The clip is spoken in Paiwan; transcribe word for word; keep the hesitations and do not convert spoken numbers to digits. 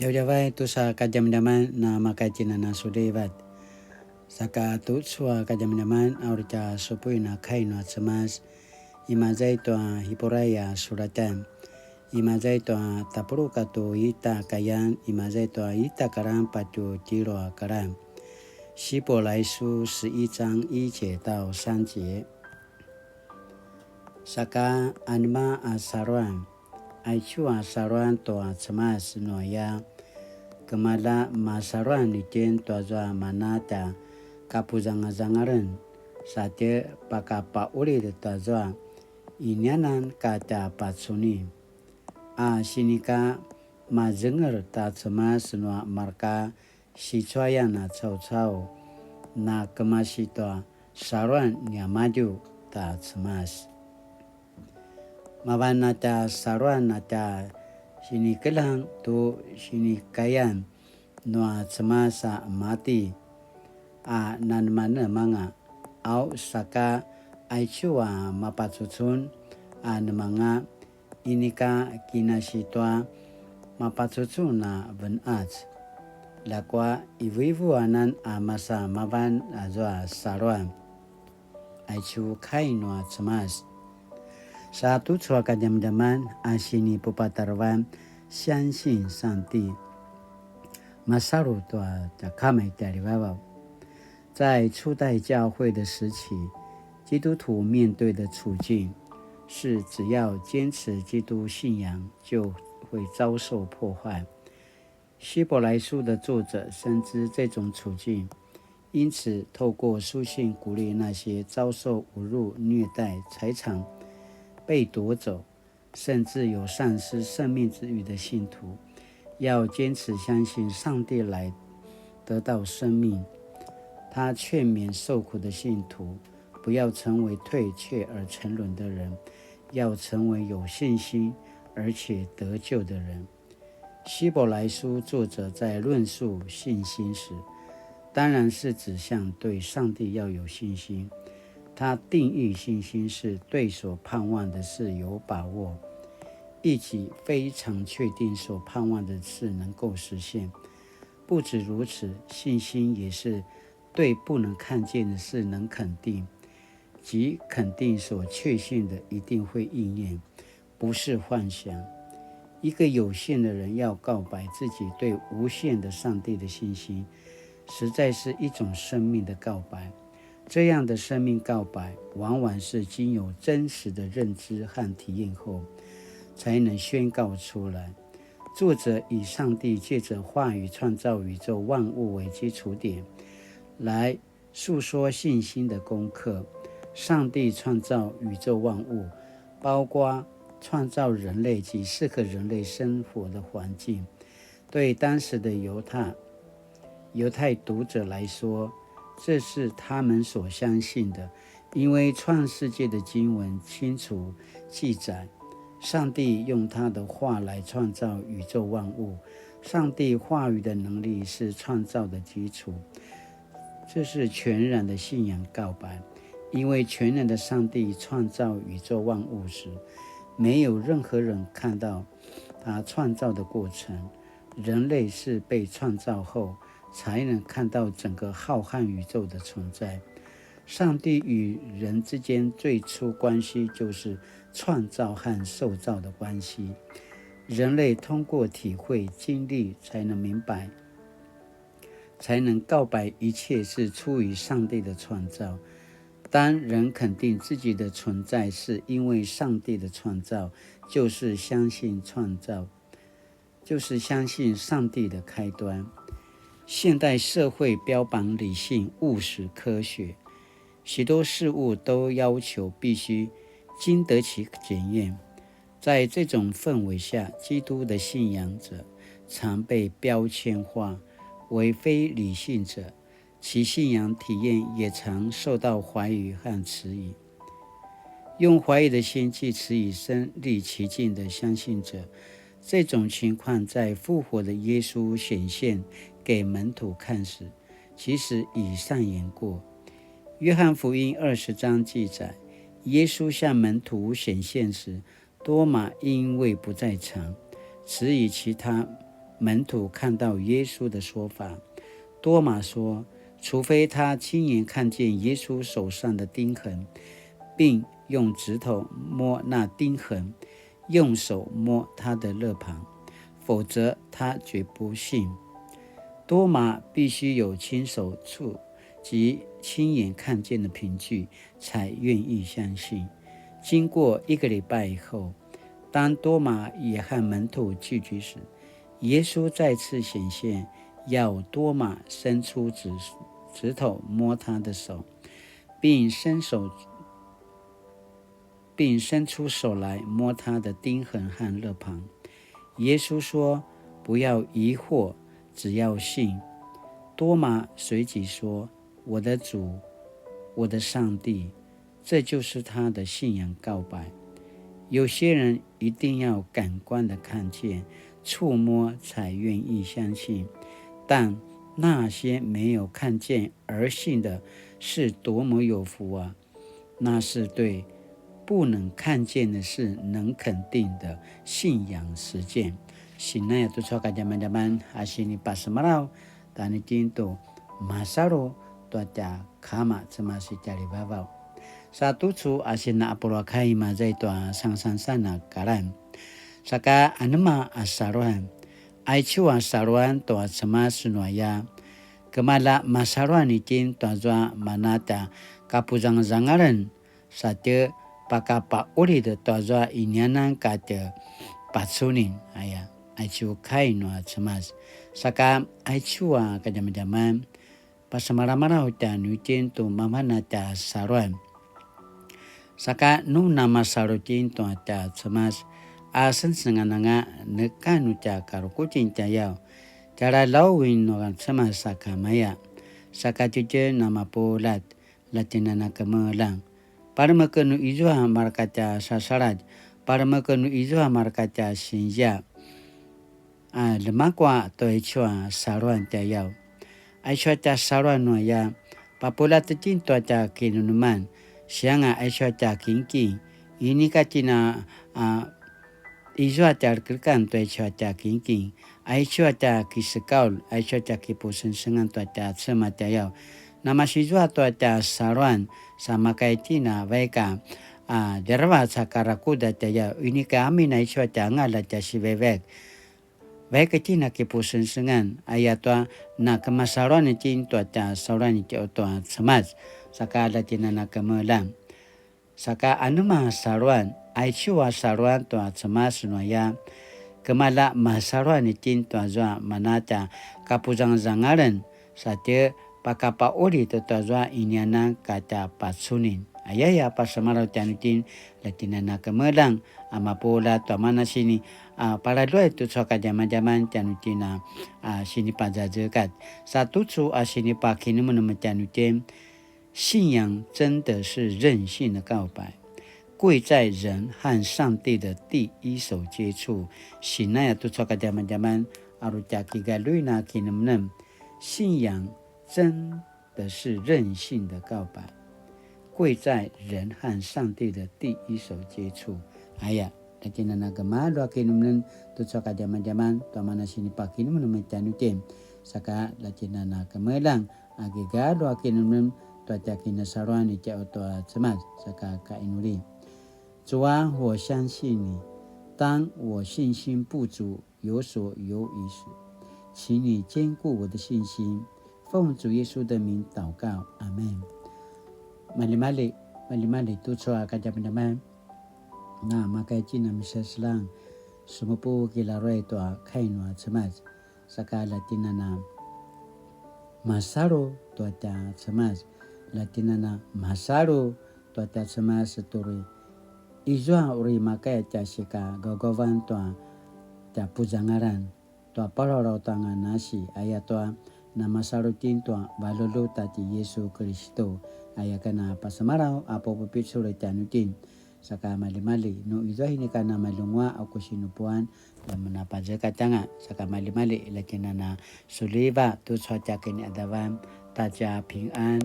Djavadjavay tusa kadjamadjaman na makaitjinan a sulivat. Saka tucu a kadjamadjaman a uri tja supuin a kai nua Cemas, imaza i tua Hipurai a sulatan, imaza i tua tapuluq katua ita kayan, imaza i tua ita karan patje tjelu a karan. 希伯来书十一章一节到三节。 Saka anema a saluan? Aicu a saluan tua Cemas nu aya, kemalja masaluan itjen tuazua mana tja kapuzangazangalen, sa tje pakapaqulid tuazua inianan ka tja pacuni. A sinika mazenger ta Cemas nua marka sicuayan a caucau, na kemasi tua saluan niamadju ta Cemas. Mavan a tja saluan a tja sinikeljang tu sinikayan nua Cemas a mati a nanemanemanga, au saka aicu a mapacucun a nemanga, inika kinasi tua mapacucun a venqac. Ljakua ivuivuanan a masa mavan azua saluan. Aicu kai nua Cemas. Sa tucu a kadjamadjaman a sinipupatarevan 相信上帝. Masalu tua tja Kama i tjarivavaw. 在初代教会的时期，基督徒面对的处境是，只要坚持基督信仰，就会遭受迫害。希伯来书的作者深知这种处境，因此透过书信鼓励那些遭受侮辱、虐待、财产被夺走， 甚至有丧失生命之虞的信徒，要坚持相信上帝来得到生命。他劝勉受苦的信徒，不要成为退却而沉沦的人，要成为有信心而且得救的人。希伯来书作者在论述信心时，当然是指向对上帝要有信心。他定义信心是对所盼望的事有把握，以及非常确定所盼望的事能够实现。不止如此，信心也是对不能看见的事能肯定，即肯定所确信的一定会应验，不是幻想。一个有限的人要告白自己对无限的上帝的信心，实在是一种生命的告白。这样的生命告白，往往是经由真实的认知和体验后，才能宣告出来。作者以上帝借着话语创造宇宙万物为基础点，来诉说信心的功课。上帝创造宇宙万物，包括创造人类及适合人类生活的环境。对当时的犹太，犹太读者来说，这是他们所相信的，因为创世纪的经文清楚记载，上帝用他的话来创造宇宙万物。上帝话语的能力是创造的基础，这是全然的信仰告白。因为全能的上帝创造宇宙万物时，没有任何人看到他创造的过程。人类是被创造后才能看到整个浩瀚宇宙的存在。上帝与人之间最初关系就是创造和受造的关系。人类通过体会、经历，才能明白，才能告白一切是出于上帝的创造。当人肯定自己的存在是因为上帝的创造，就是相信创造，就是相信上帝的开端。现代社会标榜理性、务实、科学，许多事物都要求必须经得起检验。在这种氛围下，基督的信仰者常被标签化为非理性者，其信仰体验也常受到怀疑和质疑。用怀疑的心去质疑身历其境的相信者，这种情况在复活的耶稣显现给门徒看时，其实已上演过。约翰福音二十章记载，耶稣向门徒显现时，多马因为不在场，质疑其他門徒看到耶穌的說法。多馬說，除非他親眼看見耶穌手上的釘痕，並用指頭摸那釘痕，用手摸他的肋旁，否則他絕不信。多馬必須有親手觸及親眼看見的憑據，才願意相信。經過一個禮拜以後，當多馬也和門徒聚集時，耶穌再次顯現，要多馬伸出指，指頭摸他的手，並伸手，並伸出手來摸他的釘痕和肋旁。耶穌說：「不要疑惑，只要信。」多馬隨即說：「我的主，我的上帝。」这就是他的信仰告白。有些人一定要感官的看见、触摸才愿意相信，但那些没有看见而信的，是多么有福啊！那是对不能看见的事能肯定的信仰实践。Sinaya tucu a kadjamadjaman a sinipasemalaw tjanuitjen tu masalu tua tja Kama Cemas i tjalivavaw. Sa tucu a sina apuluakai mazay tua sangasangasan a kalan. Saka anema a saluan? Aicu a saluan tua Cemas nuaya, kemalja masaluan itjen tuazua mana tja kapuzangazangalen, sa tje pakapaqulid tuazua inianan ka tje pacunin, aya, aicu kai nua Cemas. Saka aicu a kadjamadjaman, pasemalamalaw tjanuitjen tu mavan a tja saluan. Saka nu namasalu itjen tua tja Cemas a sengsengan anga, neka nu tja karukutjen tjayaw, tjara lawin nua Cemas sakamaya. Saka tjitjen namapuljat, ljatjinana kemeljang. Palemeken nu izua mareka tja sasaladj, palemeken nu izua mareka tja sinzia. A, ljemakua tua aicu a saluan tjayaw. Aicu a tja saluan nuaya, papuljat itjen tua tja kinemeneman, sianga aicu a tja kinking, inika tjen a, a, izua tja lekelekan tua aicu a tja kinking, aicu a tja kisekaul, aicu a tja kipusengsengan tua tja Cemas tjayaw. Namasizua tua tja saluan, sa makaya itjen a vaik a, a, djeravac a karakuda tjayaw, inika amin aicu a tja angalj a tja sivaivaik. Vaik itjen a kipusengsengan, ayatua na kemasaluan itjen tua tja saluan itjen tua Cemas, saka ljatjinana kemeljang. Saka anema saluan? Aicu a saluan tua Cemas nuaya, kemalja masaluan itjen tuazua mana tja kapuzangazangalen, sa tje pakapaqulid tuazua inianan ka tja pacunin. Ayaya pasemalaw tjanuitjen, ljatjinana kemeljang, a mapuljat tua mana sini, a, palaluay tucu a kadjamadjaman tjanuitjen a, a, sinipazazekat. Sa tucu a sinipakinemenem tjanuitjen, 信仰真的是人性的告白，贵在人和上帝的第一手接触。Sinaya tucu a kadjamadjaman, aru tja kigaluin a kinemenem. 信仰真的是人性的告白，贵在人和上帝的第一手接触。Aya, ljatjinana kemalju a kinemenem tucu a kadjamadjaman, tua mana sinipakinemenem tjanuitjen, saka ljatjinana kemeljang, a kigalju a kinemenem tua tja kinasaluan itjen tua Cemas, saka kainuli. 主啊，我相信你。当我信心不足、有所犹豫时，请你坚固我的信心。奉主耶稣的名祷告，阿们。Maljimalji, maljimalji tucu a kadjamadjaman. Na makaya itjen a miseselang, semupu kilaruay tua kai nua Cemas. Saka ljatjinana masalu tua tja Cemas, ljatjinana masalu tua tja Cemas tu uri izua uri makaya tja sikagaugavan tua tja puzangalan, tua palalautanga nasi, ayatua namasalu itjen tua valjut a ti Yisu Kiristu, aya ken a pasemalaw a papupicul tjanuitjen. Saka maljimalji, nu izua inika namalenguaq a ku sinupuan, la menapazekatjanga, saka maljimalji, ljatjinana suliva tucu a tja kiniqadavan, ta tja pingan.